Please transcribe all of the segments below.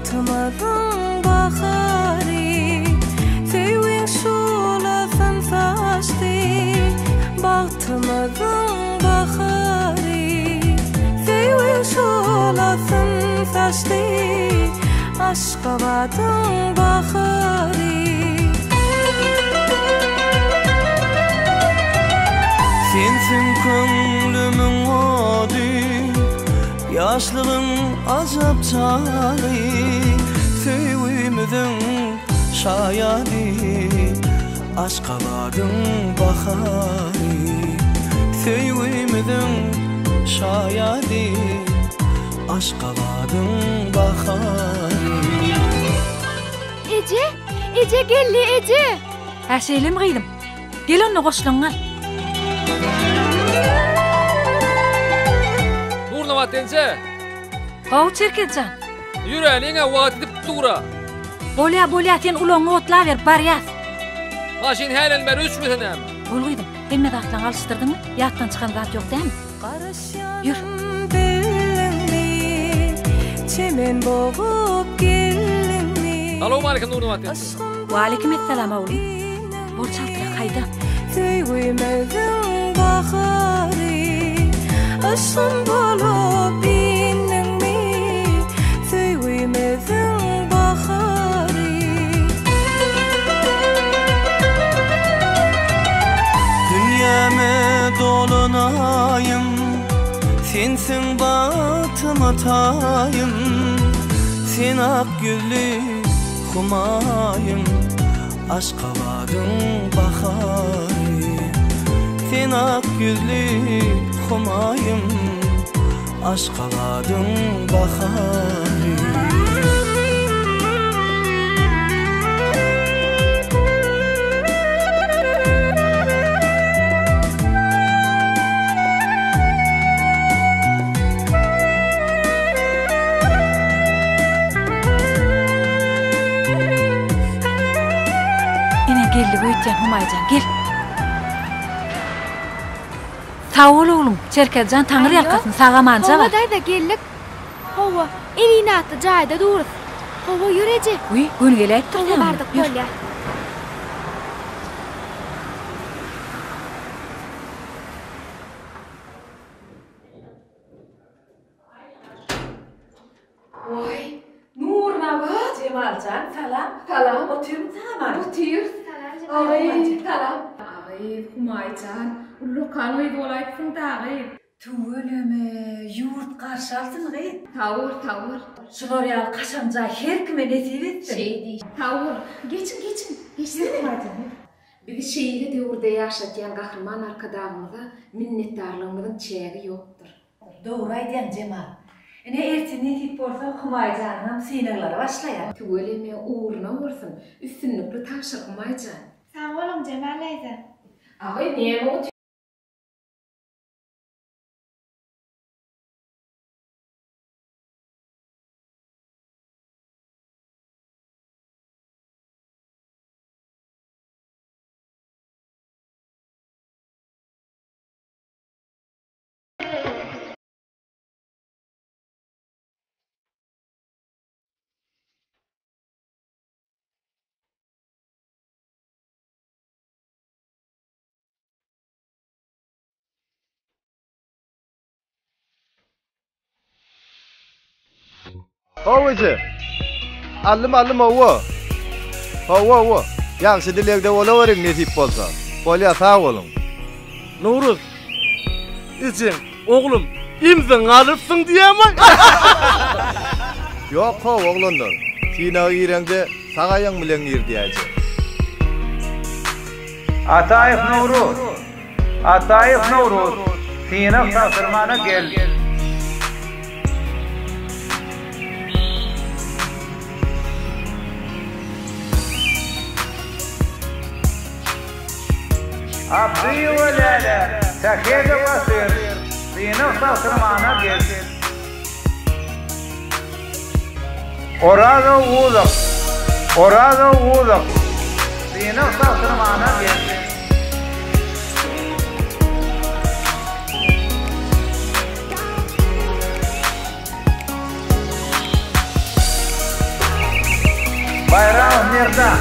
Bagtymyzyň bahary, Söýgiň şuglasyn saçdy. Bagtymyzyň bahary, Söýgiň şuglasyn saçdy. Aşgabadyň bahary. Sensiň köňlümiň ody, Ýaşlygyň ajap çagy, Söýgümiziň şaýady, Aşgabadyň bahary. Söýgümiziň şaýady, Aşgabadyň bahary. Eje, eje geldi, eje! Hä şeýlemi gyzym? Gel onda goşlaňňy al. Nurnabat enje. Haw Çerkezjan. Ýöräliň-ä wagt gidip dur-a. Bolýa bolýa sen ulagyňy otlaber barýas. Maşyn hälem bäri öçmese näme? Bol gyzym, hemme zatlaňy alyşdyrdyňmy? Ýatdan çykan zat ýok dämi? Ýör. Bildiňmi, çemen bogup geldiňmi? Salowmalikim Nurnabat enje. Waleýkim essalam oglum. Bol çaltrak haýda. Söýgümiziň bahary, Yşgym bolup indiňmi? Söýgümiziň bahary. Dünýäme dolanaýyn, Sensiň bagtyma taýyn, Sen ak ýüzli Humaýym. Aşgabadyň bahary Sen ak ýüzli Humaýym Aşgabadyň bahary. Ine geldik öýtýän Humaýjan gel. Sag bol oglum, Çerkezjan taňry ýalkasyn sag amanja bar. Hawa daýza geldik. Hawa, Elina atly jaýda durus. Hawa ýör eje. Wiý, göni geläýipdir Hawa bardyk bolýa. Oý, Nurnabat! Jemaljan, salam! Salam! Otyrmy salam? Otyr. Salam Agy, salam. Agy, Humaýjan, ullakan gyz bolaýypsyň dagy. Tüweleme, ýurt garşy alsyn gyz. Sag bol, sag bol. Şular ýaly kaşaň jaý her kime nesip etsin. Şeý diý. Sag bol. Geçiň, geçiň. Geçsene. Humaýjan, ýör. Bizi şeýle döwürde ýaşadýan Gahryman Arkadagymyza minnetdarlygymyzyň çägi ýokdur. Dogry aýdýaň Jemal. Ine ertir nesip bolsa Humaýjanyňam synaglary başlaýar. Tüweleme ugruna bolsun, üstünlikli tabşyr Humaýjan. Sag boluň Jemal daýza. Agy näme otyr. Hawa eje. Aldym aldym hawa. Hawa hawa. Ýagşy dilegde bolaweriň nesip bolsa. Bolýa sag boluň. Nowruz. Ejeň, oglum, imziňi alypsyň diýýämi? Ýok how oglanlar. Synaga gireňde sag aýagyň bilen gir diýäýjek. Ataýew Nowruz. Ataýew Nowruz, synag tabşyrmana gel. Abdyýewa Läle, Sähedow Asyr, synag tabşyrmana gel. Orazow Uzuk, Orazow Uzuk, synag tabşyrmana gel. Baýramow Merdan.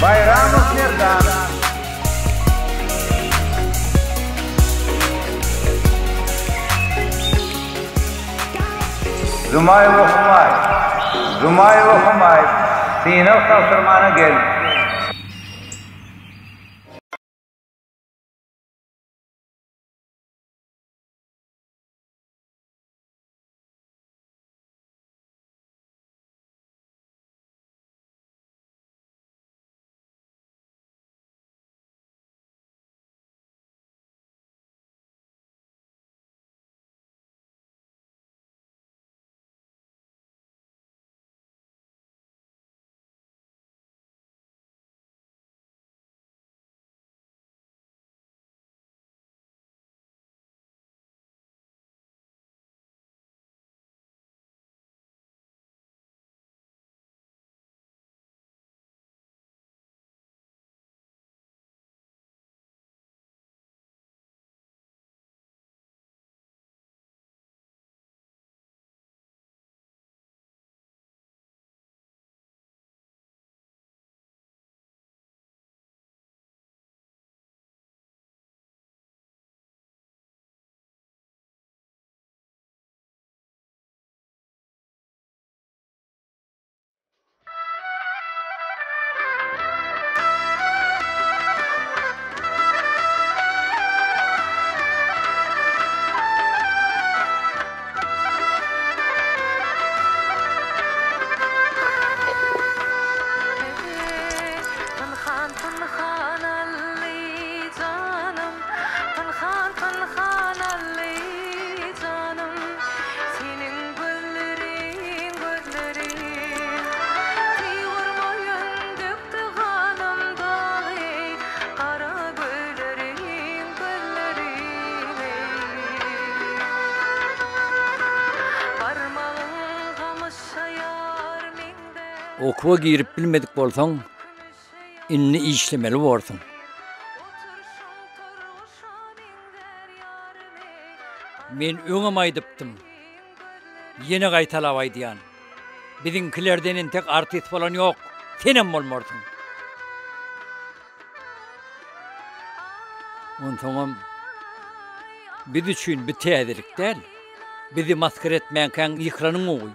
Baýramow Merdan. Jumaýewa Humaý. Jumaýewa Humaý, synag tabşyrmana gel. Pynhan-pynhan aldy janym, Pynhan-pynhan aldy janym, Seniň gözleriň, gözleriň. Teý urmaýyn dökdi ganym dagy, Gara gözleriň, gözleriň eý. Barmagyň gamyşaýar meňde. Okuwa girip bilmedik bolsaň, indi işlemeli borsuň. Men öňem aýdypdym, ýene gaýtalap aýdýan, biziňkilerden entek artist bolan ýok, senem bolmarsyň. Onsoňam biz üçin bu täzelik däl. Bizi masgara etmänkäň ýykylanyň gowy.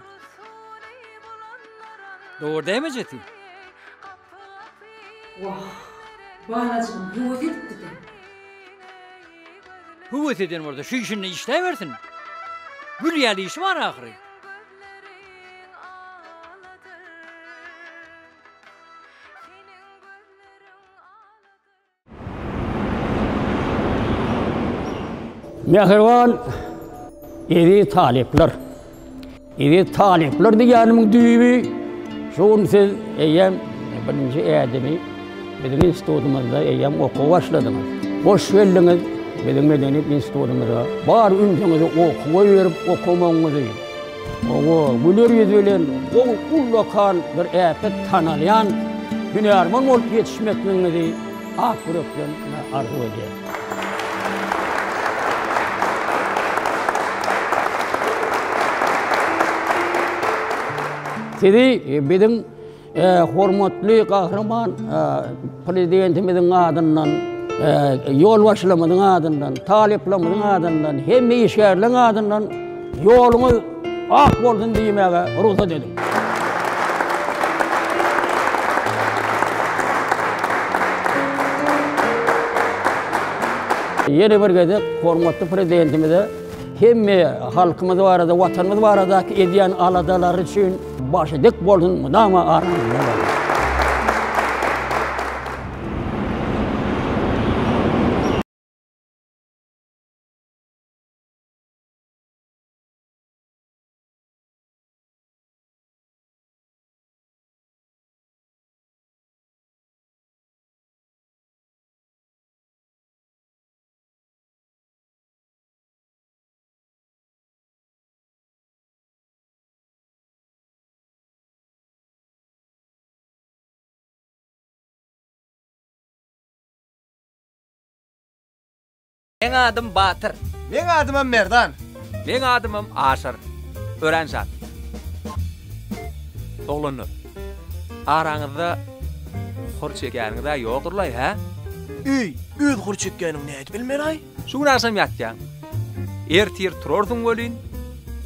Dogry dälmi ejesi? Wah, balajygym höwes edipdi-dä. Höwes eden bolsa şu işinde işläbersin. Gül ýaly işi bar ahyry. Mähriban eziz talyplar! Eziz talyplar diýýänimiň düýbi şu gün siz eýýäm birinji ädimi biziň institutymyzda eýýäm okuwa başladyňyz. Hoş geldiňiz biziň medeniýet institutymyza. Bar ünsüňizi okuwa berip okamagyňyzy, owa, güler ýüz bilen gowy ullakan bir äpet tanalýan hünärmen bolup ýetişmekligiňizi ak ýürekden arzuw edýän. Sizi biziň hormatly Gahryman Prezidentimiziň adyndan, ýolbaşçylarymyzyň adyndan, talyplarymyzyň adyndan, hemme işgärleriň adyndan ýoluňyz ak bolsun diýmäge rugsat ediň. Ýene bir gezek hormatly Prezidentimize hemme halkymyz barada, Watanymyz baradaky edýän aladalary üçin başy dik bolsun, mydama aramyzda bolsun. Meň adym Batyr. Meň adymam Merdan. Meň adymam Aşyr. Örän şat. Oglanlar. Araňyzda hor çekýäniňiz-ä ýokdur-laý, hä? Eý, öz hor çekýäniňi nädip bilmeli-aý? Şu gün agşam ýatýaň. Ertir turarsyň welin,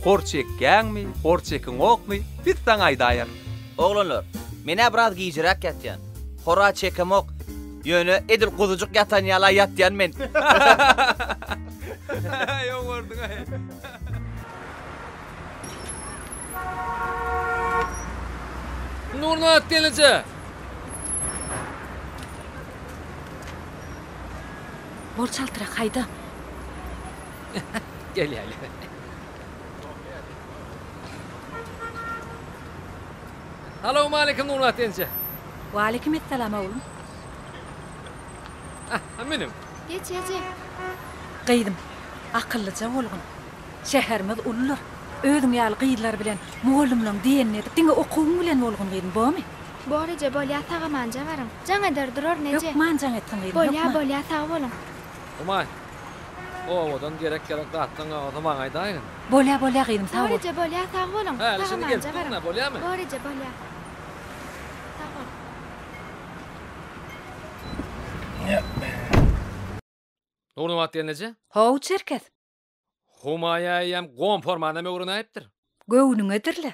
hor çekýäňmi, hor çekiňokmy, biz saňa aýdaýarys. Oglanlar, men-ä biraz gijiräk ýatýan. Hor-a çekemok. Ýöne edil guzujyk ýatan ýaly-a ýatýan men. Oňardyň-aý. Nurnabat gelneje! Bol çaltrak haýda. Gelýäli. Salowmaleýkim Nurnabat enje. Waleýkim essalam oglum. Ah, münüň. Geç eje. Gyzym, akyllyja bolgun. Şäherimiz uludyr. Özüň ýaly gyzlar bilen mugallymlaň diýenini edip, diňe okuwyň bilen bolgun gyzym, bormy? Bor eje, bolýa sag-amanja baryň. Jaň eder duraryn eje. Hökman jaň etgin gyzym, Bolýa, hökman. bolýa, sag boluň. Humaý, obadan gerek-ýarak zatlaň bolsa maňa aýdaýgyn. Bolýa, bolýa gyzym, sag Bor bol. eje, bolýa, sag boluň. Häli şindi gelip Sag-amanja durun-a, baryň. bolýamy? Bor eje, bolýa. Sag bol. Nurnabat gelneje. How, Çerkez. Humaý eýýäm gomformanam öwrenäýipdir. Göwnüňedir-le.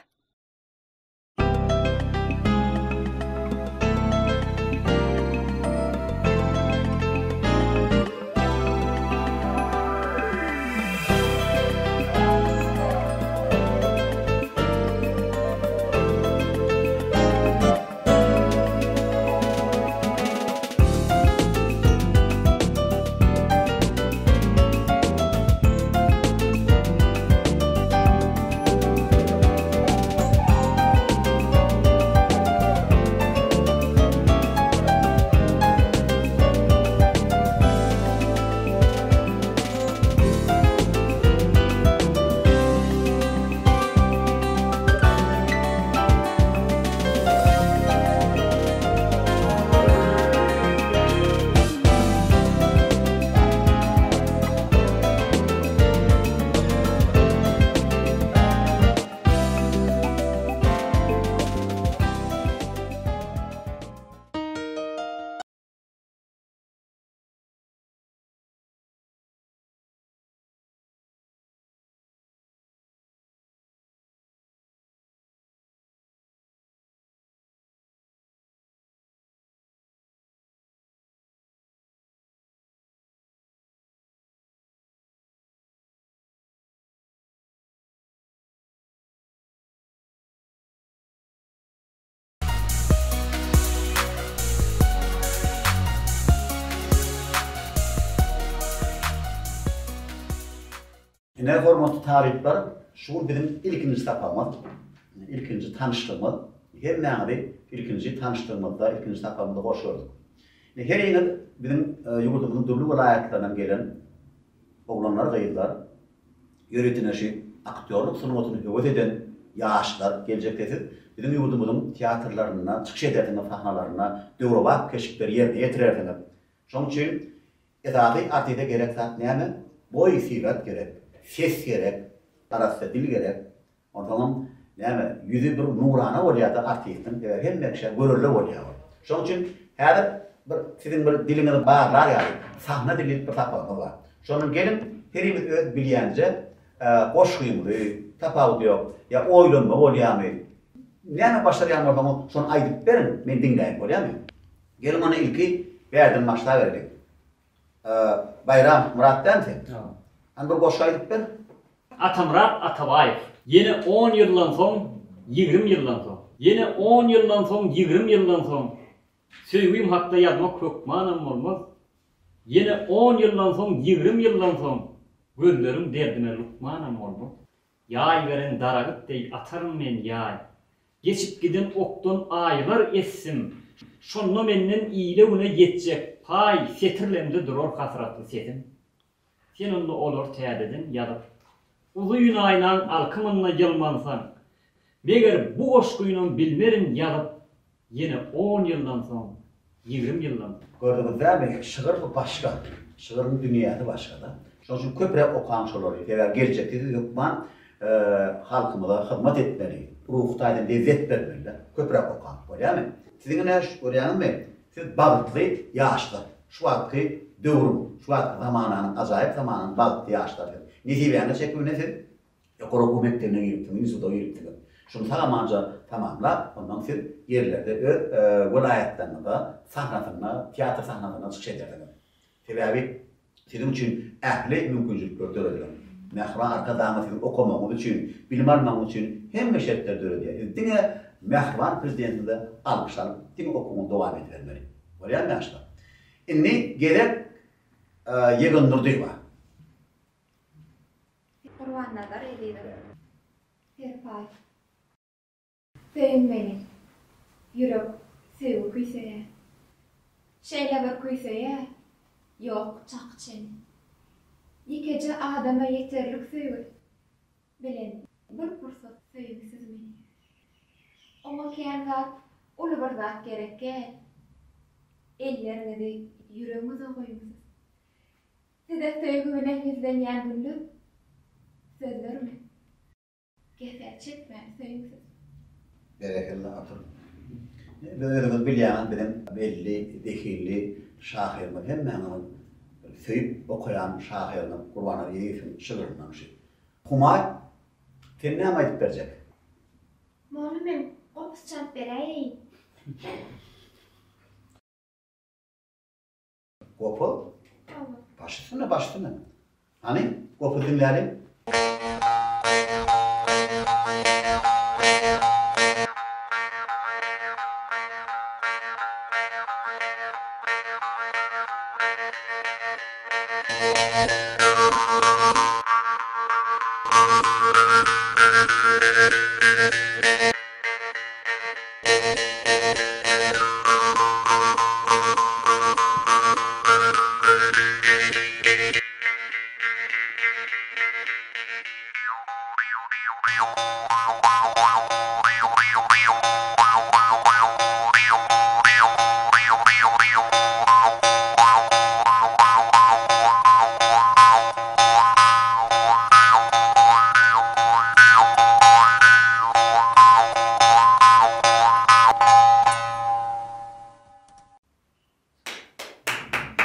Ine, hormatly talyplar, şu gün biziň ilkinji sapagymyz, ilkinji tanyşlygymyz. Hemmäňizi ilkinji tanyşlygymyzda, ilkinji sapagymyzda hoş gördük. Ine, heriňiz biziň ýurdumyzyň dürli welaýatlaryndan gelen oglanlar, gyzlar, ýöritine şu aktýorlyk sungatyny höwes eden ýaşlar, geljekde siz biziň ýurdumyzyň teatrlarynda çykyş edersiňiz, sahnalarynda döwrebap keşpleri ýerine ýetirersiňiz. Şonuň üçin esasy artiste gerek zat näme? Boý-syrat gerek, ses gerek, arassa dil gerek. Onsoňam näme, ýüzi bir nurana bolýar-da artistiň, sebäbi hemme kişä görelde bolýar ol. Şonuň üçin häzir bir siziň bir diliňizi barlar ýaly sahna dili diýip bir sapagymyz bar. Şondan geliň, herimiz öz bilýänje goşgyňyzy, tapawudy ýok, ýa oýlanma bolýarmy, näme başarýan bolsaňyz şony aýdyp beriň, men diňläýin bolýarmy? Geliň onda ilki bärden başlabereliň. Baýram, Myrat dälmi sen? Hany bir goşgy aýdyp ber. Atamyrat Atabaýew. Ýene on ýyldan soň, ýigrim ýyldan soň. Ýene on ýyldan soň, ýigrim ýyldan soň. Söýgim hakda ýazmak hökmanam bolmaz. Ýene on ýyldan soň, ýigrim ýyldan soň. Gözleriň derdime lukmanam bolmaz. Ýaý beren daragyt deý ataryn men ýaý. Geçip giden okdan aýlar essim. Şonda menden ile-güne ýetjek paý setirlemde durar hasratly sesim. Sen onda olary täzeden ýazyp, uzyn aýnaň alkymynda ýylmansaň, meger bu goşgynam bilmerin ýazyp, ýene on ýyldan soň, ýigrim ýyldan soň. Gördüňiz dälmi, şygyr bu başga. Şygyryň dünýäsi başga-da. Şonuň üçin köpräk okaň şolary. Sebäbi geljekde siz hökman halkymyza hyzmat etmeli. ruhy taýdan lezzet bermeli-de. Köpräk okaň. Bolýarmy? Siziň ine şu görýäňizmi? Siz bagtly ýaşlar. Şu wagtky döwrüň, şu wagtky zamananyň, ajaýyp zamananyň bagtly ýaşlary siz. Nesibäňiz çekip ine siz Ýokary okuw mekdebine giripsiňiz, instituta giripsiňiz. Şuny sag-amanca tamamlap, ondan siz ýerlerde öz welaýatlaryňyzda sahnasynda, teatr sahnasynda çykyş edersiňiz. Sebäbi siziň üçin ähli mümkinçilikler döredilen. Mähriban Arkadagymyz siziň okamagyňyz üçin, bilim almagyňyz üçin hemme şertleri döredýär. Siz diňe mähriban Prezidentimize alkyş alyp, diňe okuwyňyzy dowam edibermeli. Bolýarmy ýaşlar? Indi gezek Ýegen Nurdyýewa. Gurbannazar Ezizow. Serpaý. Söýüň meni. Ýürek söýgi küýseýär. Şeýle bir küýseýär, ýok çaky-çeni. Ýekeje adama ýeterlik söýgi bilen bir pursat söýüň siz meni. Oňa kän zat, uly bir zat gerek däl. Elleriňizi ýüregiňize goýuň siz. Size söýgi bilen ýüzlenýän günler sözlerimi kesä çekmän söýüň siz. Berekella Atyr. Biz özüňiz bilýäňiz biziň belli zehinli şahyrymyz hemmäňiziň söýüp okaýan şahyryňyz Gurbannazar Ezizowyň şygryndan şu. Humaý sen näme aýdyp berjek? Mollum men gopuz çalyp beräýeýin. Gopuz? Baş üstüne, baş üstüne. Hany, gopuz diňläliň.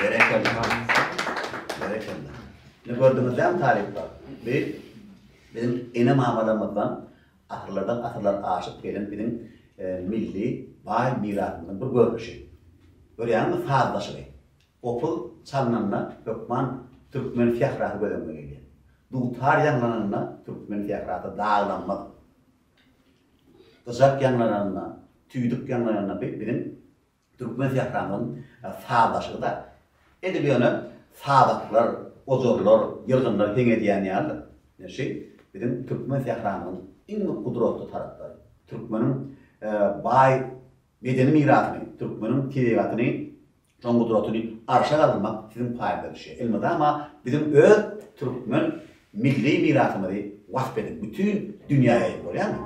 Berekella. Berekella. Ine gördüňiz dämi talyplar? Bu biziň ene-mamalarymyzdan asyrlardan asyrlar aşyp gelen biziň milli baý mirasymyzyň bir görnüşi. Görýäňizmi sazlaşygy? Gopuz çalnanda hökman türkmen sährasy göz öňüňe gelýär. Dutar ýaňlananda türkmen sährasy daglanmaz. Gyjak ýaňlananda, tüýdük ýaňlananda bi biziň türkmen sähramyzyň sazlaşygy-da. Edil ýöne sazaklar, ojarlar, ýylgynlar heň edýän ýalydyr. Ine şi biziň türkmen sähramyzyň iň bir gudratly taraplary. Türkmeniň baý medeni mirasyny, türkmeniň tebigatyny Şoň gudratyny arşa galdyrmak siziň paýyňyza düşýär. Elmydama biziň öz türkmen milli mirasymyzy wasp ediň, bütin dünýä ýaýyň bolýarmy?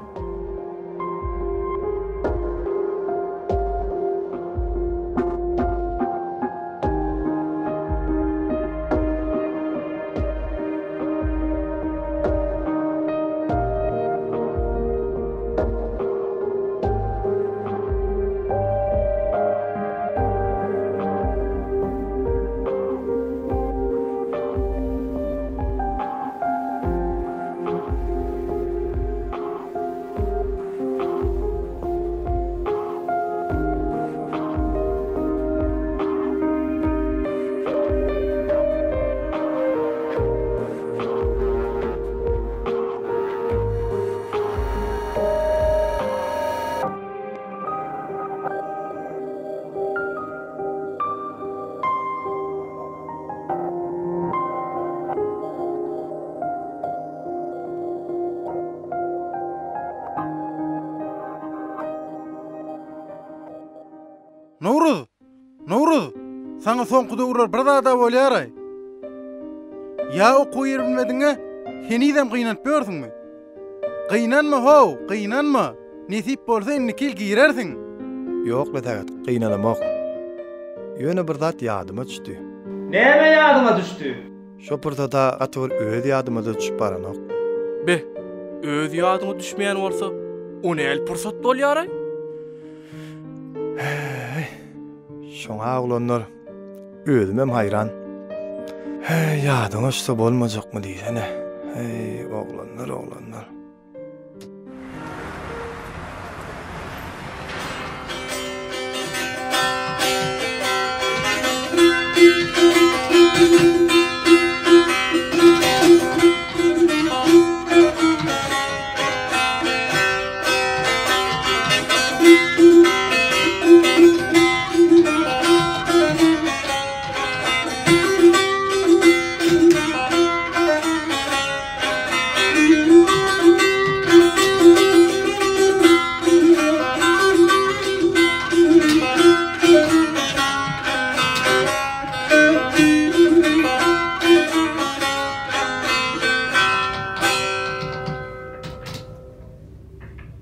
Nowruz! Nowruz! Saňa soňky döwürler bir zada bolýar-aý. Ýa okuwa girbilmediňe henizem gynanyp ýörsüňmi? Gynanma how, gynanma! Nesip bolsa indiki ýyl girersiň. Ýok-la Sähet, gynanamok. Ýöne bir zat ýadyma düşdi. Näme ýadyňa düşdi? Şo pursat-a gaty bir öz ýadyma-da düşüp baranok. Beh, öz ýadyňa düşmeýän bolsa. O näl pursat bolýar-aý? Häý, şoňa oglanlar, özümem haýran. Häý, ýadyňa düşse bolmajakmy diýsene. Häý, oglanlar, oglanlar.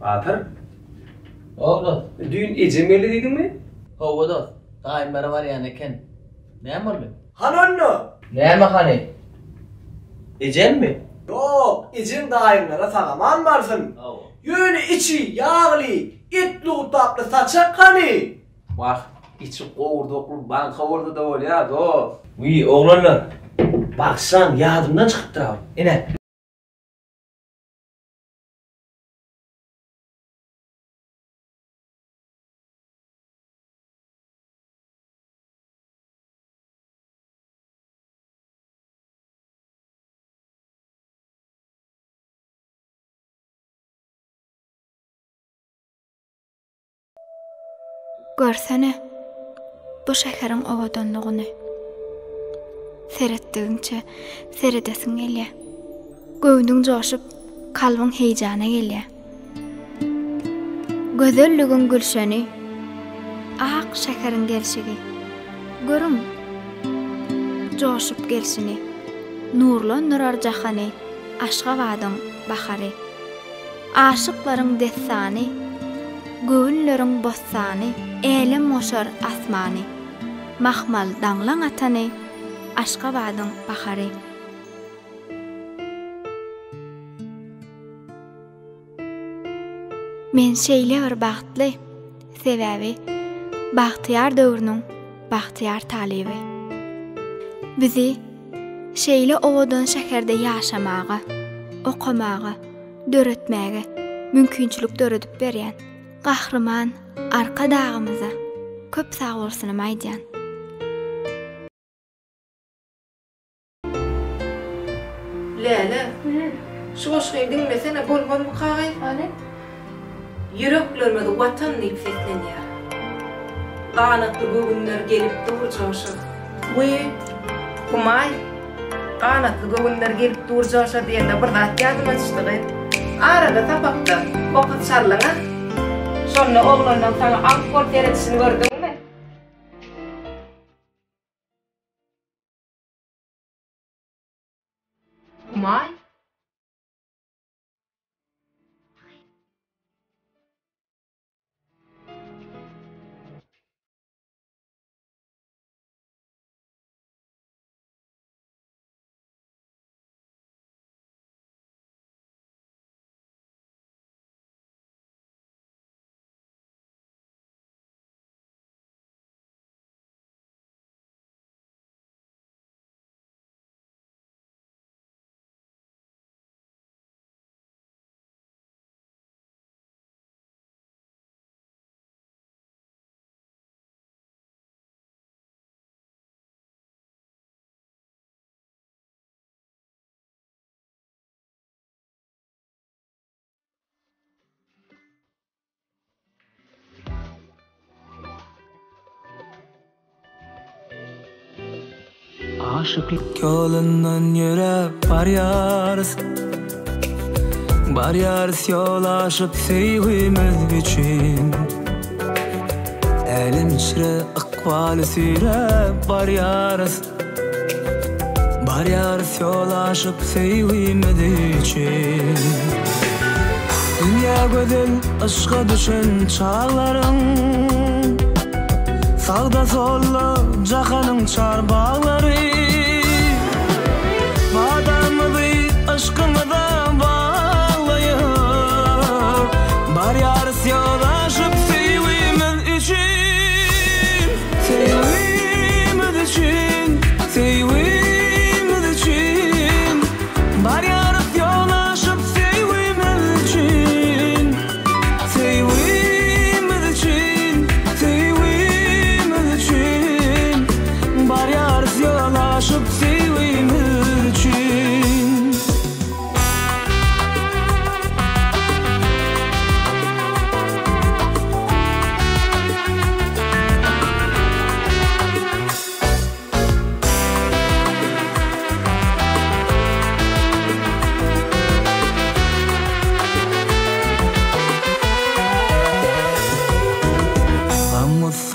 Batyr. Hawa dost. Düýn ejem geldi diýdiňmi? Hawa dost. Daýymlara barýan eken. Näme boldy? Hany onda? Näme hany? Ejemmi? Ýok, ejeň daýyňlara sag-aman barsyn. Ýöne içi ýagly, etli-gutaply saçak hany? Wah, içi gowurdakly banka bolsa-da bolýar, dost. Wiý, oglanlar, bagyşlaň, ýadymdan çykypdyr-ow. Ine. Görsene, bu şäheriň owadanlygyny. Seretdigiňçe seredesiň gelýär. Göwnüň joşup, kalbyň heýjana gelýär. Gözelligiň gülşeni, ak şäheriň gelşigi. Görüň, joşup gelşini, nurlandyrar jahany Aşgabadyň bahary. Aşyklaryň dessany, göwünleriň bossany, Älemgoşar asmany, mahmal daňlaň atany Aşgabadyň bahary. Men şeýle bir bagtly, sebäbi bagtyýar döwrüniň bagtyýar talyby. Bizi şeýle owadan şäherde ýaşamaga, okamaga, döretmäge mümkinçilik döredip berýän Gahryman Arkadagymyza köp sagbolsunymy aýdýan. Läle, şu goşgyny diňlesene bolmazmyka gyz? Hany? Ýüreklerimiz Watan diýip seslenýär. Ganatly göwünler gelip dur joşa. Wiý, Humaý, ganatly göwünler gelip dur joşa diýende bir zat ýadyma düşdi gyz. Arada sapakda gopuz çaldyň-a. Şonda oglanlaň saňa aňk bolup seredişini gördüňmi? Humaý. Aşyklyk ýolundan ýöräp barýarys Barýarys ýol aşyp söýgimiz üçin Älem içre ykbaly süýräp barýarys Barýarys ýol aşyp söýgimiz üçin. Dünýä gözel yşga düşen çaglaryň, Sagda-solda jahanyň çar baglary. Badamyzy yşkymyza baglaýyp.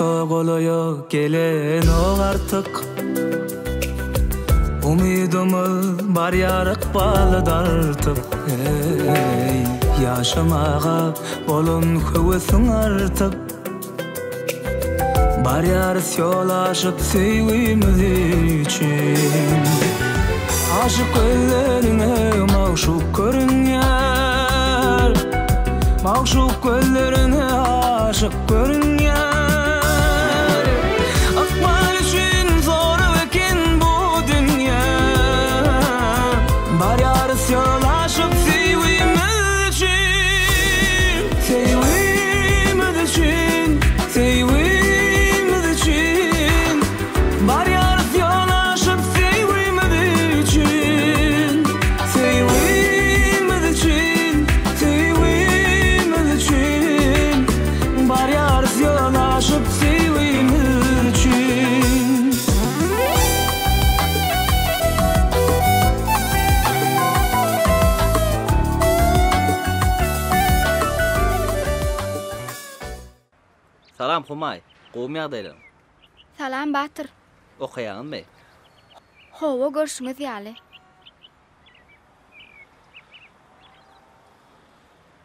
Bolsa golaýa gelenok artyk. Umydymyz barýar ykbaly dartyp, eý, Ýaşamaga bolan höwesiň artyp. Barýarys ýol aşyp söýgimiz üçin. Aşyk gözleriňe magşuk görünýär. Magşuk gözleriňe aşyk görünýär. Ykbal üçin sorag eken bu dünýä. Barýarys ýol aşyp söýgimiz üçin. Söýgimiz üçin, söýgimiz üçin. Barýarys ýol aşyp söýgimiz üçin. Söýgimiz üçin, söýgimiz üçin. Barýarys ýol aşyp söýgimiz üçin. Salam Humaý, gowumy ýagdaýlaryň? Salam Batyr. Okaýaňyzmy? Hawa görşüňiz ýaly.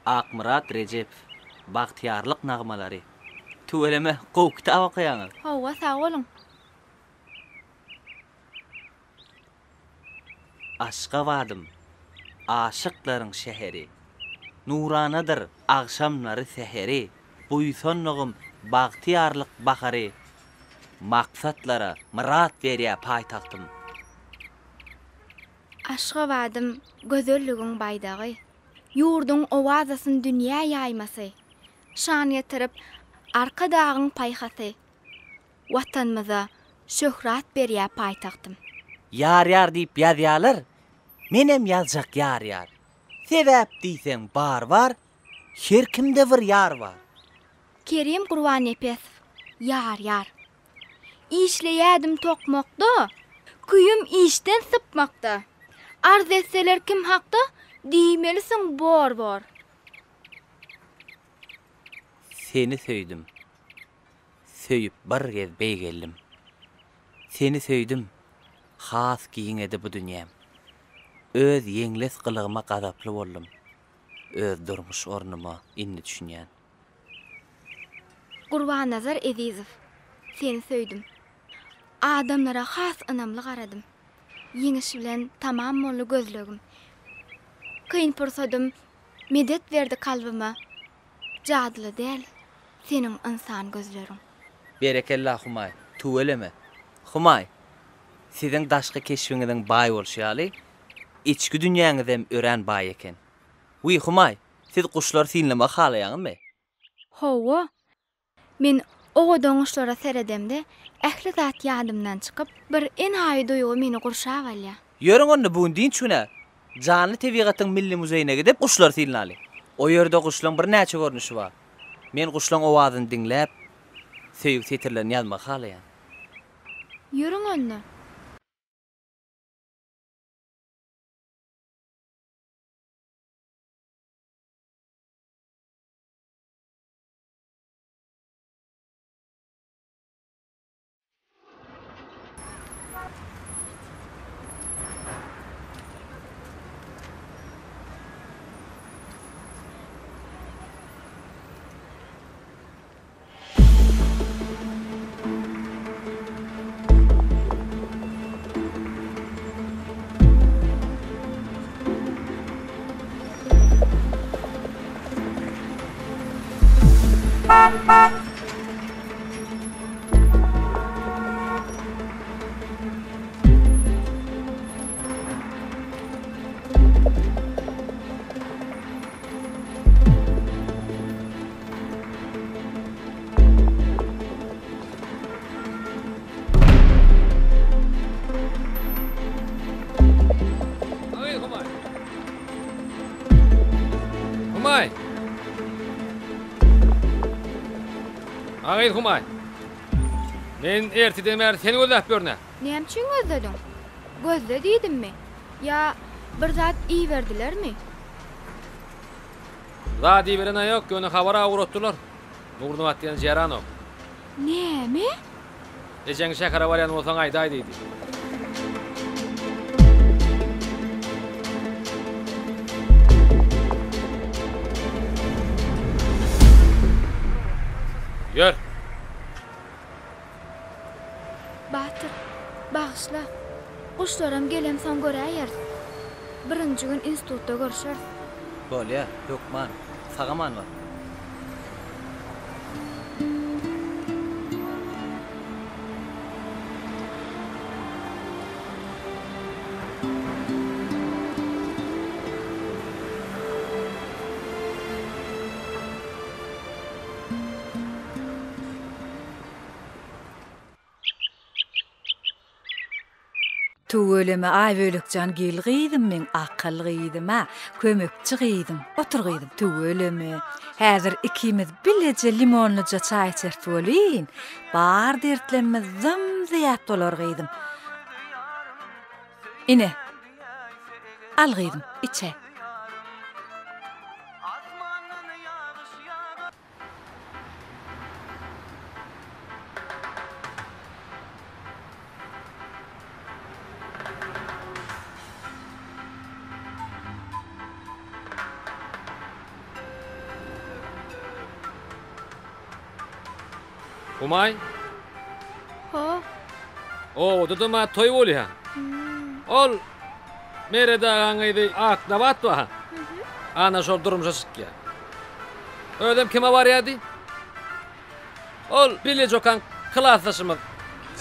Akmyrat Rejepow, Bagtyýarlyk nagmalary. Tüweleme, gowy kitap okaýaňyz. Hawa sag boluň. Aşgabadym, aşyklaryň şäheri, Nuranadyr agşamlary säheri, Buýsandygym bagtyýarlyk bahary, Maksatlara myrat berýär paýtagtym. Aşgabadym, gözelligiň baýdagy, Ýurduň owazasyn dünýä ýaýmasy, Şan getirip Arkadagyň paýhasy, Watanymyza şöhrat berýär paýtagtym. Ýar ýar diýip ýazýalar, menem ýazjak ýar ýar. Sebäp diýseň bar bar, her kimde bir ýar bar. Kerim Gurbannepesow, Ýar ýar. Işleýädim tokmakda, Küýüm işden sypmakda. Arz etseler kim hakda, Diýmelisiň bor bor. Seni söýdüm. Söýüp bir gez beýgeldim. Seni söýdüm, has giňedi bu dünýäm. Öz ýeňles gylygyma gazaply boldum. Öz durmuş ornuma indi düşünýän. Gurbannazar Ezizow, Seni söýdüm. Adamlara has ynamly garadym. Ýeňiş bilen tamam boldy gözlegim. Kyn pursadym medet berdi kalbyma. Jadyly däl seniň ynsan gözleriň. Berekella Humaý, tüweleme. Humaý, siziň daşky keşbiňiziň baý bolşy ýaly, içki dünýäňizem örän baý eken. Wiý, Humaý, siz guşlary synlamagy halaýaňyzmy? Hawa, Men owadan guşlara seredemde, ähli zat ýadymdan çykyp, bir enaýy duýgy meni gurşap alýar. Ýörüň onda bu gün dynç gün-ä. Janly tebigatyň milli muzeýine gidip, guşlary synlaly. O ýerde guşlaň birnäçe görnüşi bar. Men guşlaň owazyny diňläp, söýgi setirlerini ýazmagy halaýan. Ýörüň onda. Humaý! Agyz Humaý! Men erteden bäri seni gözläp ýörün-ä. Näme üçin gözlediň? Gözle diýdimmi? Ýa bir zat iberdilermi? Zat iberen-ä ýok, ýöne habar-a ugratdylar. Nurnabat diýen jeranok. Näme? Ejeň şähere barýan bolsaň aýdaý diýdi. Ýör. Batyr, bagyşla. Guşlaram gelemsoň göräýeris. Birinji gün institutda görşeris. Bolýa, hökman. Sag-aman bar. Tüweleme Aýbölekjan gel gyzym meň akyl gyzym-a, kömekçi gyzym. Otur gyzym, tüweleme. Häzir ikimiz bileje limonlyja çaý içeris welin, bar dertlerimiz zym-zyýat bolar gyzym. Ine, al gyzym, içäý. Humaý. Ho. Obada-da ma toý bolýa. Ol Meret agaň gyzy Aknabat bar. Ana şol durmuşa çykýa. Özem kime barýardy? Ol bileje okan klasdaşymyz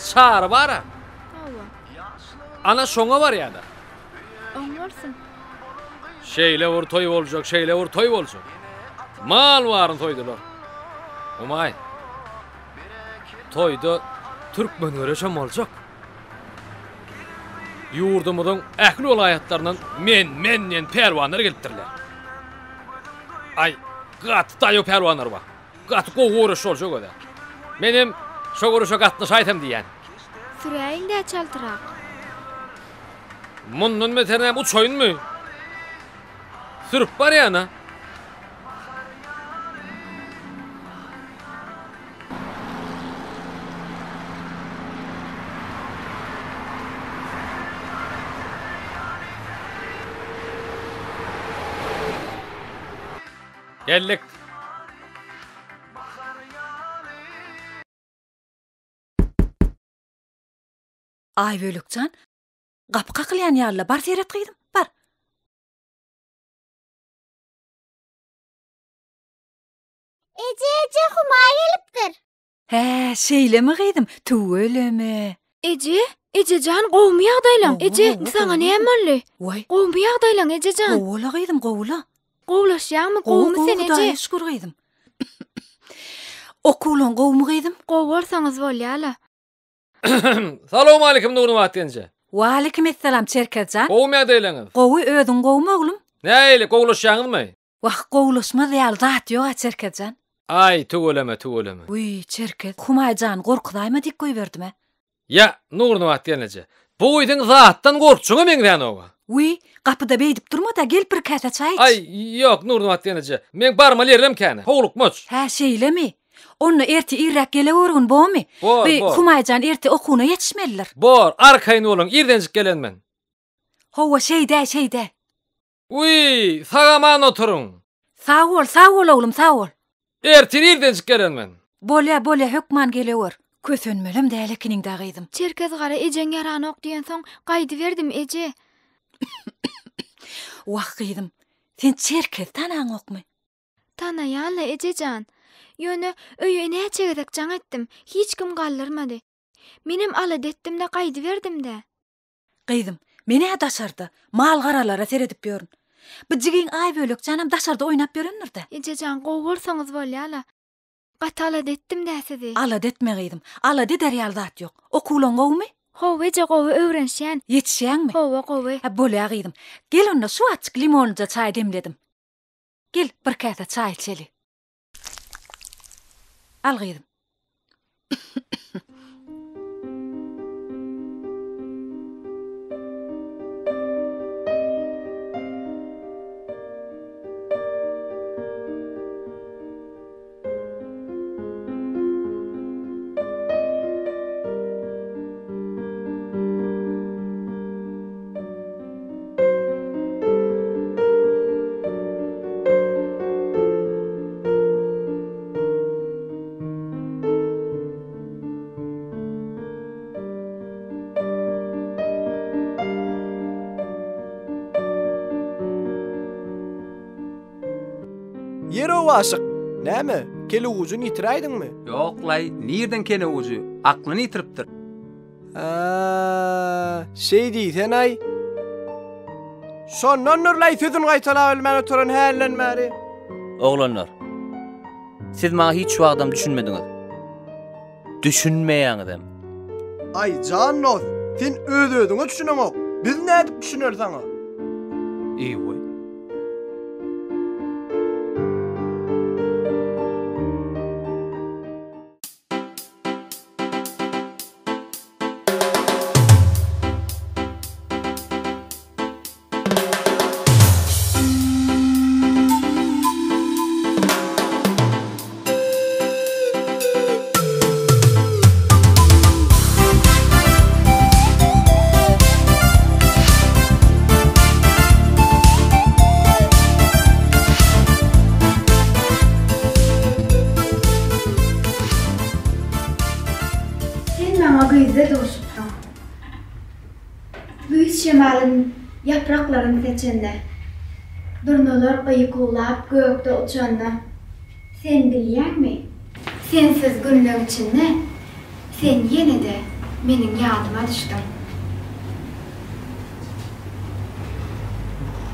Çary bar-a. Hawa. Ana şoňa barýar-da. Oň bolsun. Şeýle bir toý boljak, şeýle bir toý boljak. Mal baryny soýdular. Humaý. Toýda türkmen göreşem boljak. Ýurdumyzyň ähli welaýatlaryndan men-men diýen pälwanlar gelipdirler. Aý, gaty daýaw pälwanlar bar. Gaty gowy göreş boljak özä. Menem şo göreşe gatnaşaýsam diýýän. Süräýiň-dä çaltrak. Mundan beter näme uçaýynmy? Sürüp barýan-a. Geldik. Aýbölek jan, gapy kakylýan ýaly-la, bar seret gyzym, bar. Eje, eje, Humaý gelipdir. Hä, şeýlemi gyzym, tüweleme. Eje, eje jan, gowumy ýagdaýlaň? Eje, indi saňa näme boldy? Waý. Gowumy ýagdaýlaň, eje jan? Gowy-la gyzym, gowy-la. Gowulaşýaňmy, gowumy sen, eje? Hudaýa şükür gyzym. Okuwlaň gowumy gyzym? Gowy bolsaňyz bolýa-la. Salowmalikim Nurnabat genje. Waleýkim essalam Çerkez jan. Gowumy ýagdaýlaňyz? Gowy, özüň gowumy oglum? Nähili, gowulaşýaňyzmy? Wah, gowulaşmaz ýaly zat ýog-a Çerkez jan. Aý, tüweleme, tüweleme. Wiý, Çerkez, Humaý jany gorkuzaýma diýip goýberdim-ä. Ýa, Nurnabat gelneje, bu gyzyň zatdan gorkjaga meňzänog-a. Wiý, gapyda beýdip durma-da, gel bir käse çaý iç. Aý, ýok, Nurnabat gelneje, meň barmaly ýerlerim kän-ä, howlukmaç. Hä, şeýlemi? Onda erte irräk gelewürgin, bormy? Bor, Bi, bor. Humaý jan erte okuwyna ýetişmelidir. Bor, arkaýyn boluň, irdenjik gelen men. Hawa, şeýdäý, şeýdäý. Wiý, sag-aman oturyň. Sag bol, sag bol oglum, sag bol. Ertir irdenjik gelen men. Bolýa, bolýa, hökman gelewer. Kösenmelem däl ekeniň-dä gyzym. Çerkez gara ejeň ýaranok diýensoň gaýdyberdim, eje. Wah, gyzym, sen Çerkezi tanaňokmy? Tanaýan-la, eje jan. Ýöne öýe näçe gezek jaň etdim, hiç kim galdyrmady. Menem alada etdim-de gaýdyberdim-dä. Gyzym, men-ä daşarda, mal-garalara seredip ýörün. Bu jigiň Aýbölek janam daşarda oýnap ýörendir-dä. Eje jan, gowy bolsaňyz bolýa-la. Gaty alada etdim-dä sizi. Alada etme gyzym, alada eder ýaly zat ýok. Okuwlaň gowumy? Hawa eje, gowy öwrenişýän. Ýetişýäňmi? Hawa, gowy. Hä, bolýa gyzym. Gel onda şu wagtjyk limonlyja çaý demledim. Gel, bir käse çaý içeli. Al gyzym. How aşyk, näme, kelewujyny ýitiräýdiňmi? Ýok-laý, nirden kelewujy, aklyny ýitiripdir. Hä, şeý diýsen-aý. Şondandyr-laý sözüni gaýtalabilmän oturan hälden bäri. Oglanlar, siz maňa hiç wagtam düşünmediňiz. Düşünmeýäňizem. Aý, jan dost, sen öz-özüňe düşüneňok, biz nädip düşüneli saňa? Eý-weý. Sen maňa güýzde duşupsyň. Güýz şemalyň ýapraklaryn seçende, Durnalar gykuwlap gökde uçanda, Sen bilýäňmi, sensiz günleň içinde Sen ýene-de meniň ýadyma düşdüň.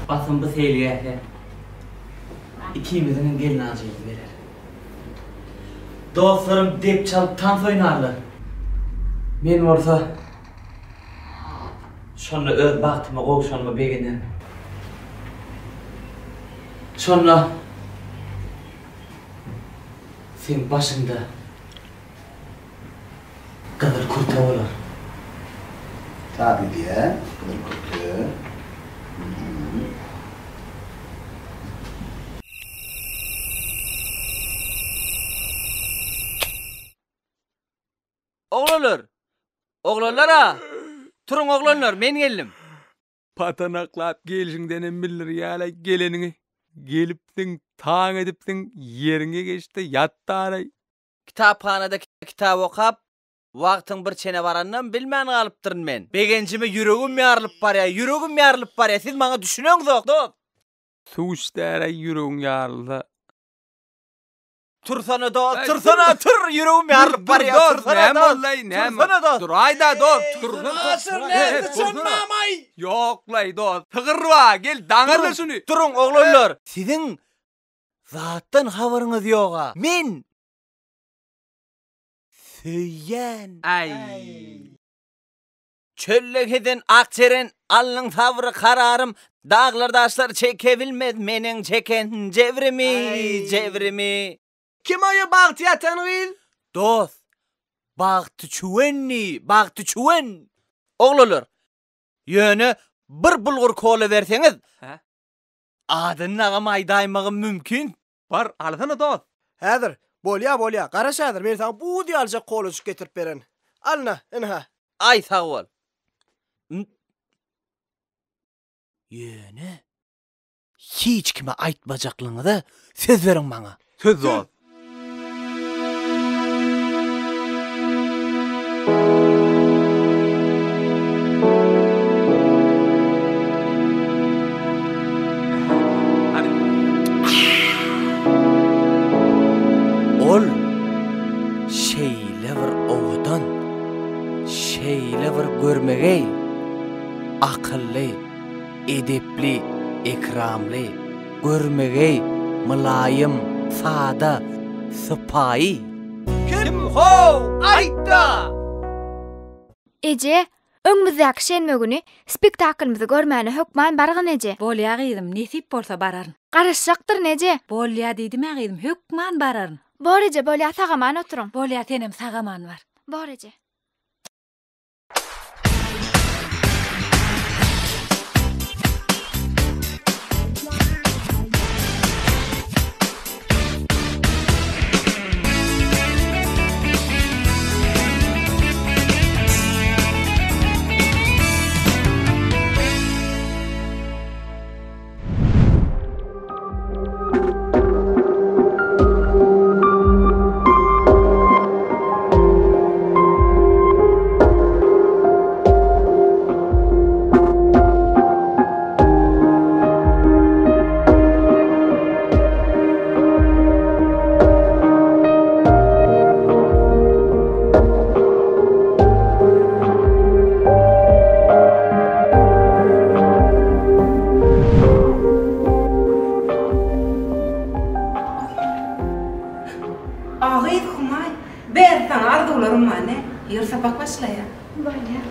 Basym bu seýilgähe ikimiziňem gelnajymyz geler. Dostlarym dep çalyp tans oýnarlar. Men bolsa şonda öz bagtyma gowşanyma begenerin. Şonda seň başyňda gyzyl kürte bolar. Taby diýä, gyzyl kürte. Oglanlar! Oglanlar-a! Turuň oglanlar, men geldim. Patanaklap gelşiňdenem bildirýäl-aý geleniňi. Gelipsiň, taň edipsiň, ýeriňe geç-de ýat-daraý. Kitaphanada kitap okap, wagtyň bir çene baranynam bilmän galypdyryn men. Begenjime ýüregim ýarylyp barýar, ýüregim ýarylyp barýar, siz maňa düşüneňzok, dost! Suw iç-däraý ýüregiň ýarylsa. Tursana dost, tursana, tur, ýüregim ýarylyp barýar, tursana dost, tursana dost. Duraý-da dost, tursana. Aşyr näme çynmamaý? Ýok-laý dost, sygyr bar, gel daňa-da şuny. Duruň oglanlar, siziň zatdan habaryňyz ýog-a. Men söýýän. Aý. Çölde gezen ak jeren, alnyň sabry kararym, Daglar daşlar çekebilmez meniň çeken jebrimi, jebrimi. Kim oýa bagty ýatan gyz? Dost, bagty çüwenni, bagty çüwen. Oglanlar, ýöne bir bulgur kola berseňiz, adyny dagam aýdaýmagym mümkin. Bar, alsana dost. Häzir, bolýa, bolýa, garaş häzir, men saňa buz ýalyjak kolajyk getirip bererin. Alna, ynha. Aý, sag bol. Ýöne hiç kime aýtmajaklygyňyza söz beriň maňa. Söz dost. Ol şeýle bir owadan, şeýle bir görmegeý, akylly, edepli, ekramly, görmegeý, mylaýym, sada, sypaýy. Kim how, aýt-da! Eje, öňümizdäki şenbe güni spektaklymyzy görmäne hökman bargyn eje. Bolýa gyzym, nesip bolsa bararyn. Garaşjakdyryn eje. Bolýa diýdim-ä gyzym, hökman bararyn. Bor eje, bolýa sag-aman oturyň. Bolýa senem sag-aman bar. Bor eje. Ber, saňa arzuwlarym bar, ne? Ýör sapak başlaýar. Bolýar.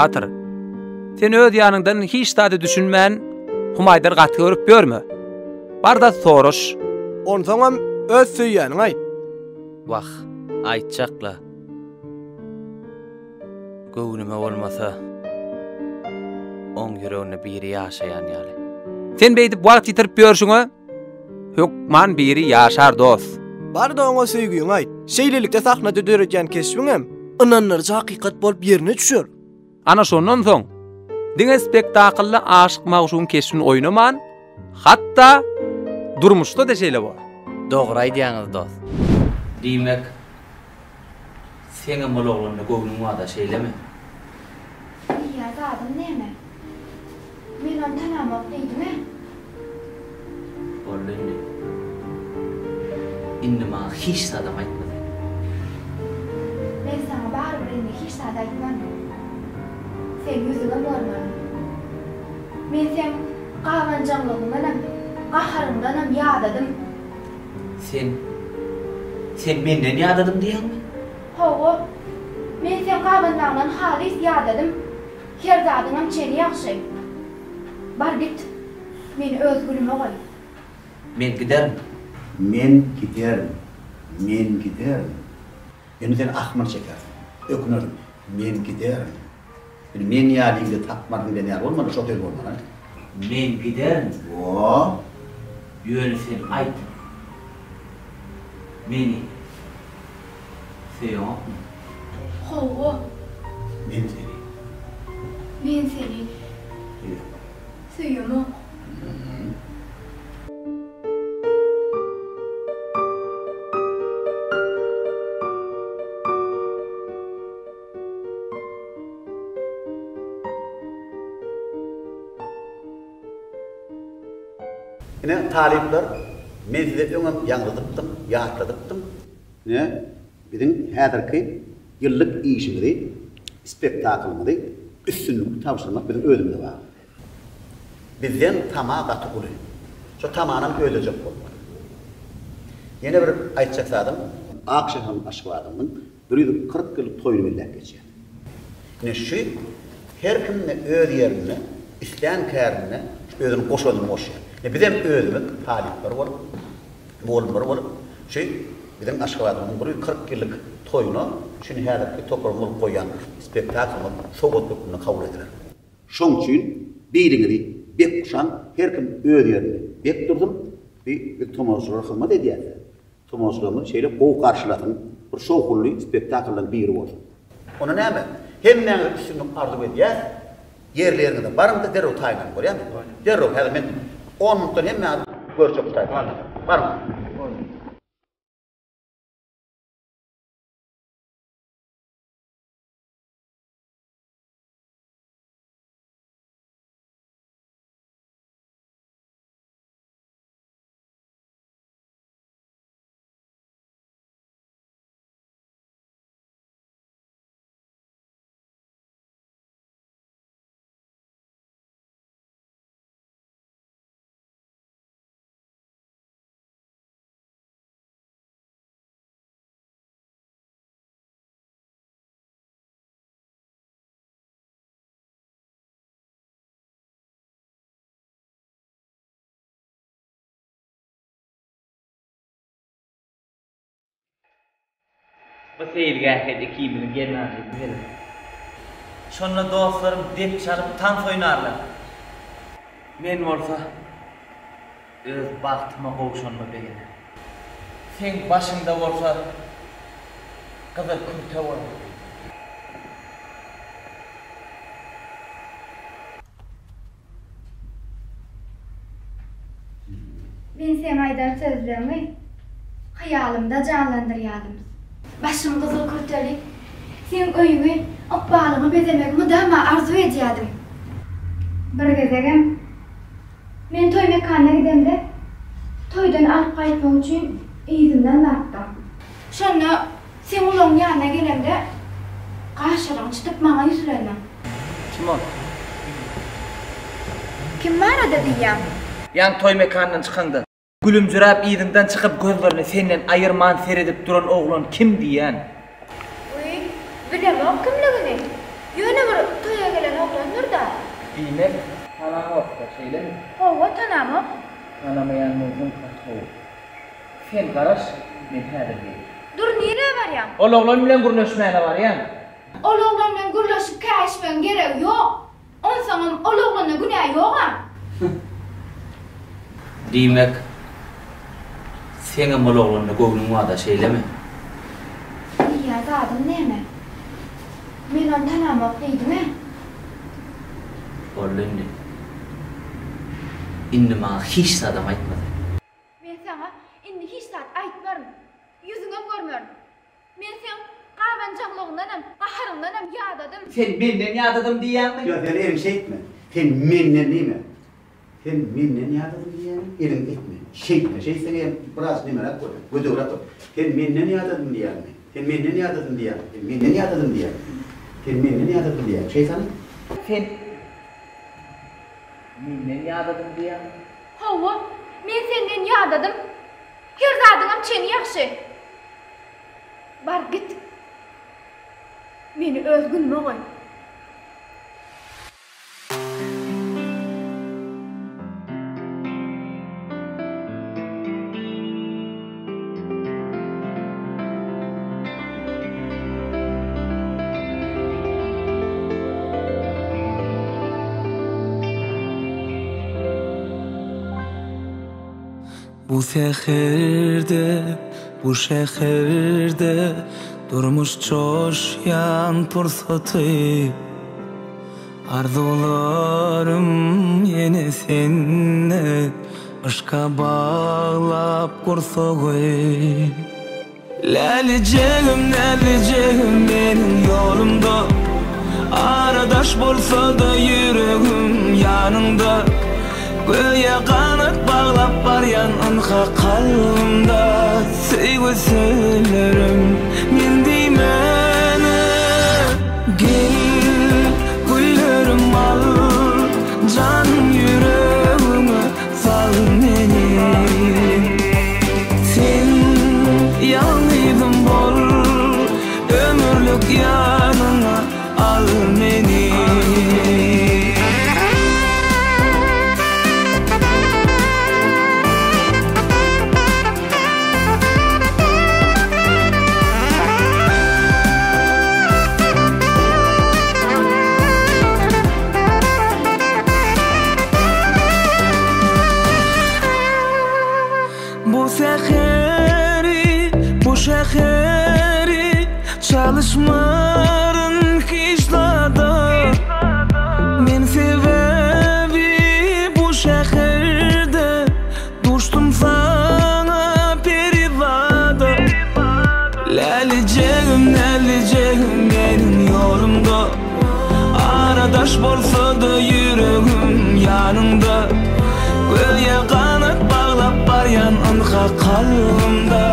Batyr, sen öz ýanyňdan hiç zada düşünmän, Humaýdan gaty görüp ýörme. Bar-da soraş. Onsoňam öz söýýäniňi aýt. Wah, aýtjak-la. Göwnüme bolmasa, oň ýüreginde biri ýaşaýan ýaly. Sen beýdip wagt ýitirip ýörşüňe, hökman biri ýaşar dost. Bar-da oňa söýgüňi aýt. Şeýlelikde sahnada döredýän keşbiňem ynandyryjy hakykat bolup ýerine düşer. Ana şondan soň, diňe spektaklda aşyk-magşugyň keşbini oýnaman, hatda durmuşda-da şeýle bor. Dogry aýdýaňyz dost. Diýmek, seňem ol oglanda göwnüň barda, şeýlemi? Diýýän zadyň näme? Men ony tanamok diýdim-ä. Boldy indi. Indi maňa hiç zadam aýtma sen. Men saňa barybir indi hiç zat aýtman. Seň ýüzüňem görmerin. Men seň gabanjaňlygyňdanam, gaharyňdanam ýadadym. Sen, sen menden ýadadym diýýäňmi? Hawa. Men seň gabanmagyňdan halys ýadadym. Her zadyňam çeni ýagşy. Bar git. Meni öz günüme goý. Men giderin. Men giderin. Men giderin. Indi sen ahmyr çekersiň. Ökünersiň. Men giderin. Indi men ýaly ýigidi tapmarsyň diýen ýaly bolmady, şo söz bolmaly. Men giderin. Wo. Ýöne sen aýt. Meni söýeňokmy? Hawa. Men seni. Men seni. Söýemok. Söýemok. Ine, talyplar, men size öňem ýaňzydypdym, ýatladypdym. Ine, biziň häzirki ýyllyk işimizi, spektaklymyzy üstünlikli tabşyrmak biziň özümize bagly. Bizden tama gaty uly. Şo tamanam ödejek bolmaly. Ýene bir aýtjak zadym, ak şäherim Aşgabadymyzyň 140 ýyllyk toýuny belläp geçýäs. Ine şu her kim-de öz ýerinde, islän kärinde özüniň goşandyny goşýar. Ine bizem özümiz talyplar bolup, mugallymlar bolup, şu biziň Aşgabadymyzyň 140 ýyllyk toýuna şuny häzirki toparymyz bolup goýýan spektaklymyz sowgat hökmünde kabul ediler. Şoň üçin biriňizi bek guşaň, her kim öz ýerinde bek dursun, bi biz tomaşaçylara hyzmat edýäs-dä. Tomaşaçylarymyz şeýle gowy garşylasyn, bir şowhunly spektakllaryň biri bolsun. Onda näme, hemmäňize üstünlik arzuw edýäs, ýerli-ýeriňize baryň-da derrew taýynlanyň, bolýarmy? Derrew, häzir men on minutdan hemmäňizi görjek şu taýda. Baryň. Bu seýilgähe ikimiziň gelnaljymyz geler. Şonda dostlarym dep çalyp tans oýnarlar. Men bolsa öz bagtyma gowşanyma begenerin. Seň başyňda bolsa gyzyl kürte bolar. Men seň aýdan sözleňi hyýalymda janlandyrýadym. Başym gyzyl kürteli, seň öýüňi, ykbalyňy bezemegi mydama arzuw edýädim. Bir gezegem men toý mekanyna gidemde, toýdan alyp gaýtmak üçin yzymdan barypdyň. Şonda seň ulagyň ýanyna gelemde, gaşlaryňy çytyp maňa ýüzlendiň. Kim ol? Kim barada diýýäň? Ýaňy toý mekanyndan çykaňda, gülümjiräp yzyňdan çykyp gözlerini senden aýyrman seredip duran oglan kim diýýän? Wiý, bilemok kimligini. Ýöne bir toýa gelen oglandyr-da. Diýmek, tanaňok-da, şeýlemi? Hawa, tanamok. Tanamaýan bolsaň gaty gowy. Sen garaş, men häzir gelýän. Dur, nirä barýaň? Ol oglan bilen gürleşmäne barýan. Ol oglan bilen gürleşip käýişmegiň geregi ýok. Onsoňam ol oglanda günä ýog-a. Diýmek, seňem ol oglanda göwnüň bar-da, şeýlemi? Diýýän zadyň näme? Men ony tanamok diýdim-ä. Boldy indi. Indi maňa hiç zadam aýtma sen. Men saňa indi hiç zat aýtmaryn. Ýüzüňem görmerin. Men seň gabanjaňlygyňdanam, gaharyňdanam ýadadym. Sen menden ýadadym diýýäňmi? Ýok, sen eliňi şeýtme. Sen menden diýme. Sen menden ýadadym diýýäňmi? Eliňi etme. Şeýtme. Şeýtseň hem biraz nemeräk bolýar, gödegräk bolýar. Sen menden ýadadym diýýäňmi? Sen menden ýadadym diýýäňmi? Sen menden ýadadym diýýäňmi? Sen menden ýadadym diýýäňmi? Şeýtsene. Sen menden ýadadym diýýäňmi? Hawa, men senden ýadadym. Her zadyňam çeni ýagşy. Bar git. Meni öz günüme goý. Bu säherde, bu şäherde Durmuş joşýan pursaty Arzuwlarym ýene sende Yşka baglap gursagy. Lälijegim, näzlijegim meniň ýolumda Ara daş bolsa-da ýüregim ýanyňda Göýä ganat baglap barýan ynha kalbymda Söýgi sözlerim men diýmäne Gel güllerim al janym ýüregiňe Sal meni Sen ýalňyzym bol Ömürlik ýanyňa al meni. Bu säheri, bu şäheri Çalyşmaryn hiç zada Men sebäbi bu şäherde Duşdum saňa perizada Lälijegim, näzlijegim meniň ýolumda Ara daş bolsa-da ýüregim ýanyňda Göýä ganat baglap barýan ynha kalbymda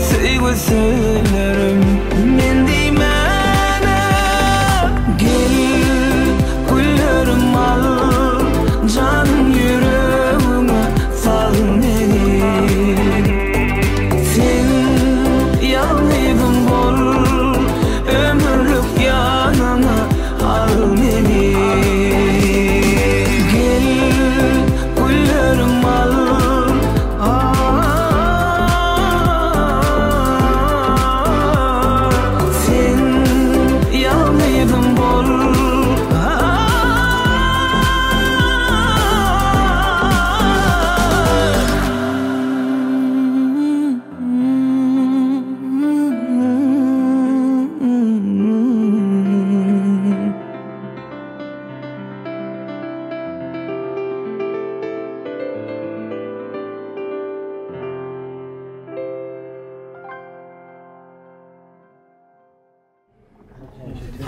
Söýgi sözlerim men diýmäne Gel güllerim al janym ýüregiňe sal meni Sen ýalňyzym bol ömürlik ýanyňa al meni Gel güllerim al.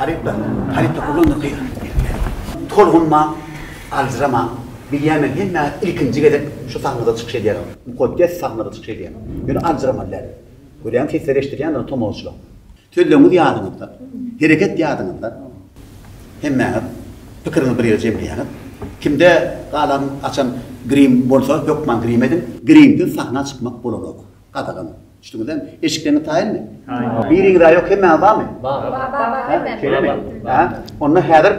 Talyplar, talyplar oglanlar gyzlar. Tolgunmaň, aljyramaň. Bilýän men hemmäňiz ilkinji gezek şu sahnada çykyş edýäňiz. Mukaddes sahnada çykyş edýäňiz. Ýöne aljyramaly däl. Görýäňmi sesleri eşidilýändir tomaşaçylaň. Sözleriňiz ýadyňyzda, hereket ýadyňyzda. Hemmäňiz pikiriňizi bir ýere jemleýäňiz. Kimde galan gaçan grim bolsa hökman grim ediň. Grimsiz sahna çykmak bolanok. Gadagan. Düşdüňizmi? Eşikleriňiz taýynmy? Taýyn. Biriňiz-ä ýok, hemmäňiz barmy? Bar. Bar. Şeýlemi? Hä? Onda häzir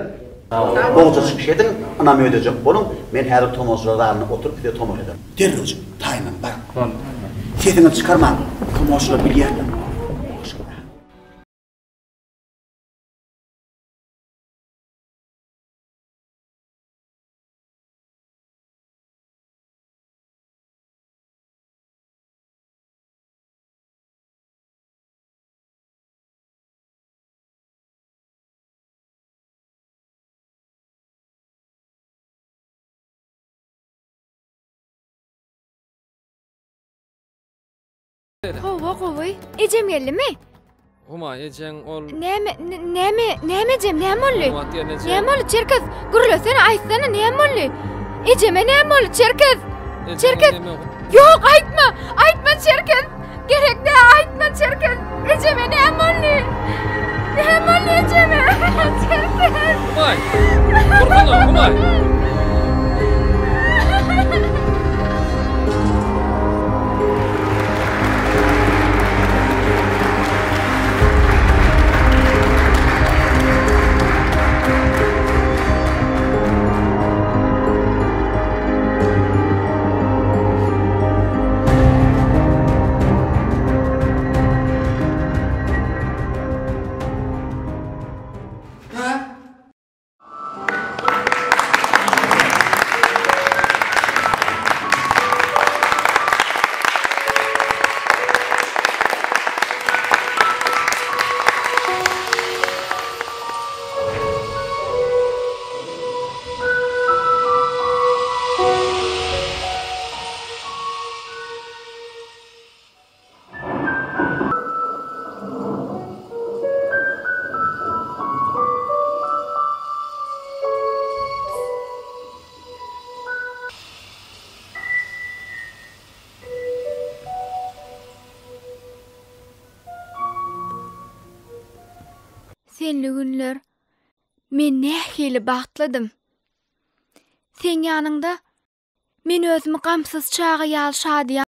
gowja çykyş ediň, ynam ödejek boluň. Men häzir tomaşalar zalynda oturyp size tomaşa ederin. Derrewjik taýynlanyp baryň. Sesiňizi çykarmaň, tomaşalar bilýändir. Hawa gowy. Ejem geldimi? Humaý ejeň ol. Näme, näme, näme ejem, näme boldy? Näme boldy, Çerkez? Gürlesene, aýtsana, näme boldy? Ejeme näme boldy, Çerkez? Çerkez! Ýok, aýtma! Aýtma, Çerkez! Gerek däl, aýtma, Çerkez! Ejeme näme boldy? Näme boldy ejeme? Çerkez! Humaý! Gorkma, Humaý! Senli günler men nähili bagtlydym. Seň ýanyňda men özümi gamsyz çaga ýaly şadyýan.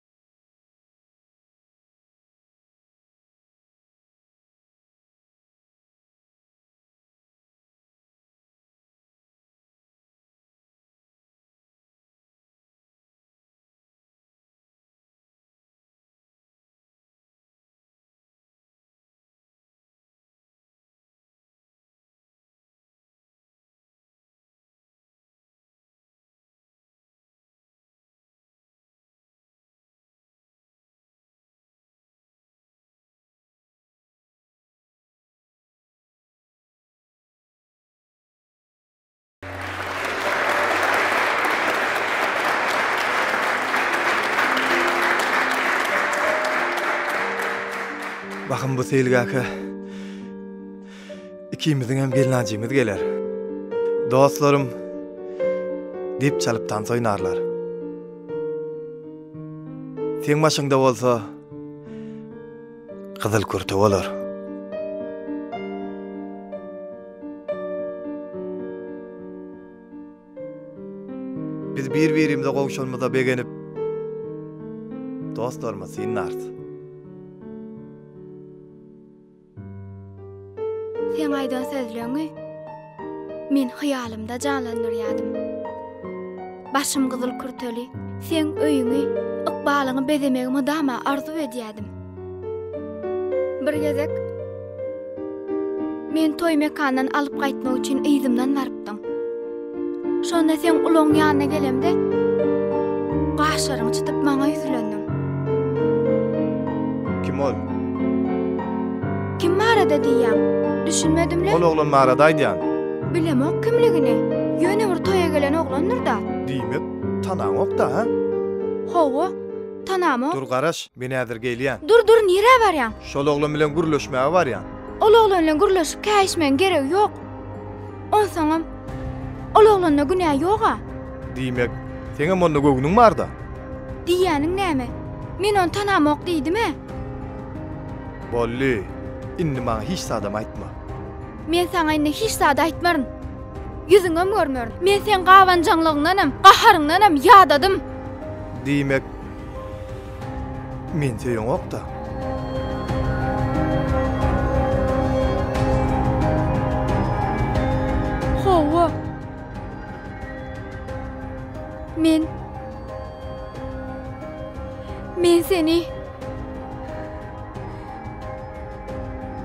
Bahym bu seýilgähe ikimiziň hem gelnajymyz geler. Dostlarym dep çalyp tans oýnarlar. Seň başyňda bolsa gyzyl kürte bolar. Biz bir-birimize gowşanymyza begenip, dostlarymyzy synlarys. Seň aýdan sözleňi men hyýalymda janlandyrýadym. Başym gyzyl kürteli, seň öýüňi, ykbalyňy bezemegi mydama arzuw edýädim. Bir gezek meni toý mekandan alyp gaýtmak üçin yzymdan barypdyň. Şonda seň ulagyň ýanyna gelemde, gaşlaryňy çytyp maňa ýüzlendiň. Kim ol? Kim barada diýýäň? Düşünmedim-le. Ol oglan barada aýdýan. Bilemok kimligini. Ýöne bir toýa gelen oglandyr-da. Diýmek, tanaňok-da, hä? Hawa, tanamok. Dur garaş, men häzir gelýän. Dur, dur, nirä barýaň? Şol oglan bilen gürleşmäge barýan. Ol oglan bilen gürleşip käýişmegiň geregi ýok. Onsoňam, ol oglanda günä ýog-a. Diýmek, seňem onda göwnüň bar-da? Diýýäniň näme? Men ony tanamok diýdim-ä. Boldy, indi maňa hiç zadam aýtma. Men saňa indi hiç zat aýtmaryn. Ýüzüňem görmerin. Men seň gabanjaňlygyňdanam, gaharyňdanam ýadadym. Diýmek, meni söýeňok-da? Hawa. Men Men seni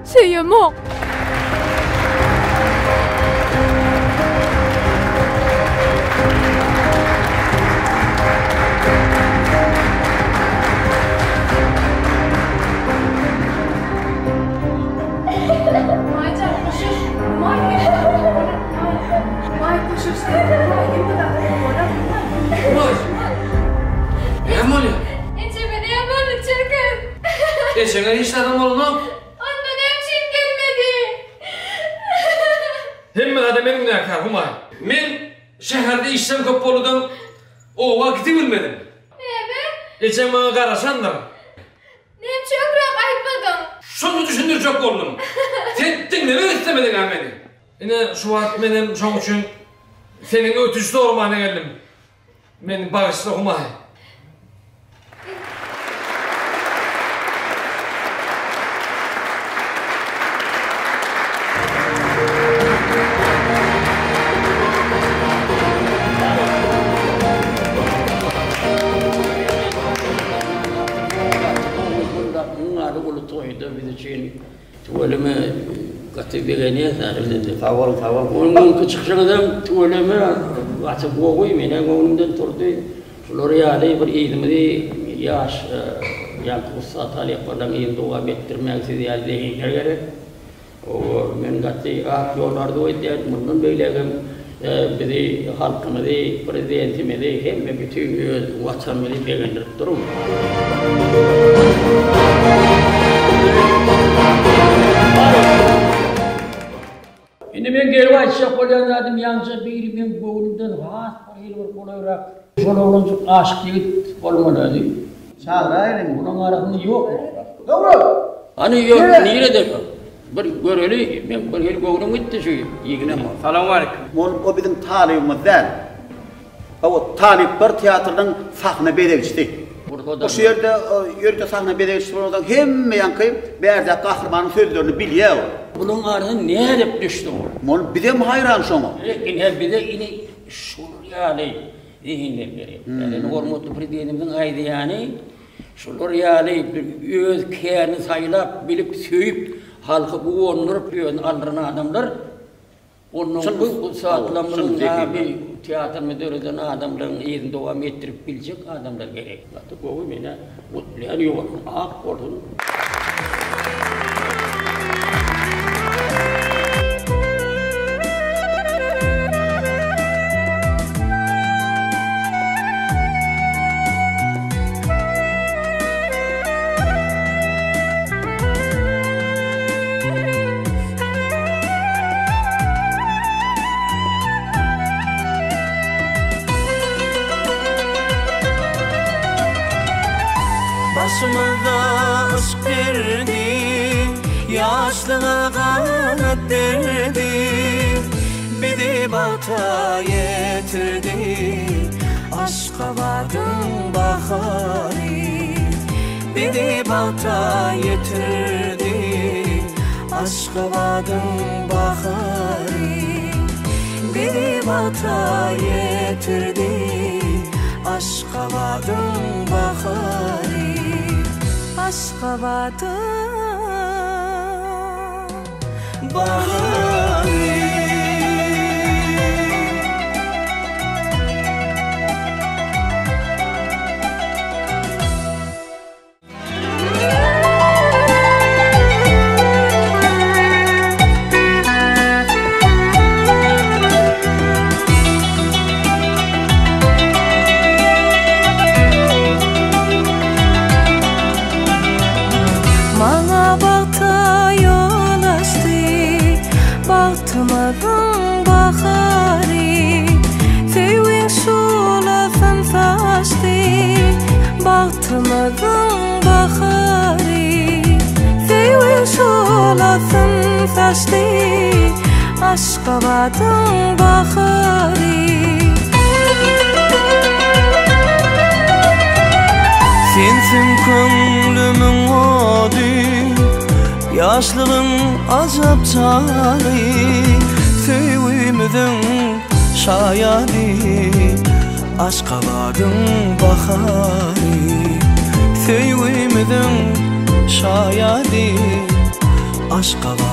Söýemok. Näme bolýar? Ejeme näme boldy çirkin? Ejeňe hiç zadam bolanok. Onda näme üçin gelmedi? Hemme zada men günäkär Humaý. Men şäherde işlem köp boludam oba gidibilmedim. Näme? Ejeň maňa garaşandyr. Näme üçin öňräk aýtmadyň? Şony düşündirjek boldum. Sen diňlemek islemediň-ä meni. Ine şu wagt menem şoň üçin seniň ötünç soramana geldim. Meni bagyşla Humaý. Muň uly toýda biz üçin Tüweleme gaty begenýäs häzir biz indi. Sag boluň sag boluň. Onuň öňki çykyşyňyzam tüweleme gaty gowy menä göwnümden turdy. Şular ýaly bir yzymyzy ýaş ýaňky ussat talyplaryň yzyny dowam etdirmäge siz ýaly zehinler gerek. Hawa men gaty ak ýol arzuw edýän mundan beýlägem bizi halkymyzy prezidentimizi hemme bütin öz watanymyzy begendirip duruň. Indi men gelip aýtjak bolýan zadym ýaňja biri meň göwnümden has bir hili bir golaýrak. Şol oglanjyk aşyk ýigit bolmaly özi. Çagyraýlyň. Bulaň arasynda ýokmy? Dogry. Hany ýok nirede şol? Bir göreli meň bir hili göwnüm gitdi şu ýigide. Salowmaleýkim. Mugallym o biziň talybymyz däl. Hawa, talyplar teatrynyň sahna bezegçisi. O şu ýerde ýörite sahna bezegçisi bolansoň hemme ýaňky bärdäki gahrymanyň sözlerini bilýär ol. Bulaň arasyna nädip düşdi ol? Mugallym bizem haýran şoňa. Ine bize ine şular ýaly zehinler gerek. Ýagny hormatly Prezidentimiziň aýdýany şular ýaly öz kärini saýlap bilip söýüp halky guwandyryp özüni aldyran adamlar Ondan bu ussatlarymyzyň nabi teatryny döreden adamlaryň yzyny dowam etdirip biljek adamlar gerek. Gaty gowy menä gutlaýan ýoluň ak bolsun. Başymyza yşk derdi, Ýaşlyga ganat berdi, Bizi bagta ýetirdi, Aşgabadyň bahary. Bizi bagta ýetirdi, Aşgabadyň bahary. Bizi bagta ýetirdi, Aşgabadyň bahary. Aşgabadyň bahary. Maňa bagta ýol açdy. Şuglasyn saçdy Aşgabadyň bahary. Sensiň köňlümiň ody, Ýaşlygyň ajap çagy, Söýgimiziň şaýady, Aşgabadyň bahary. Söýgimiziň şaýady, Aşgabadyň.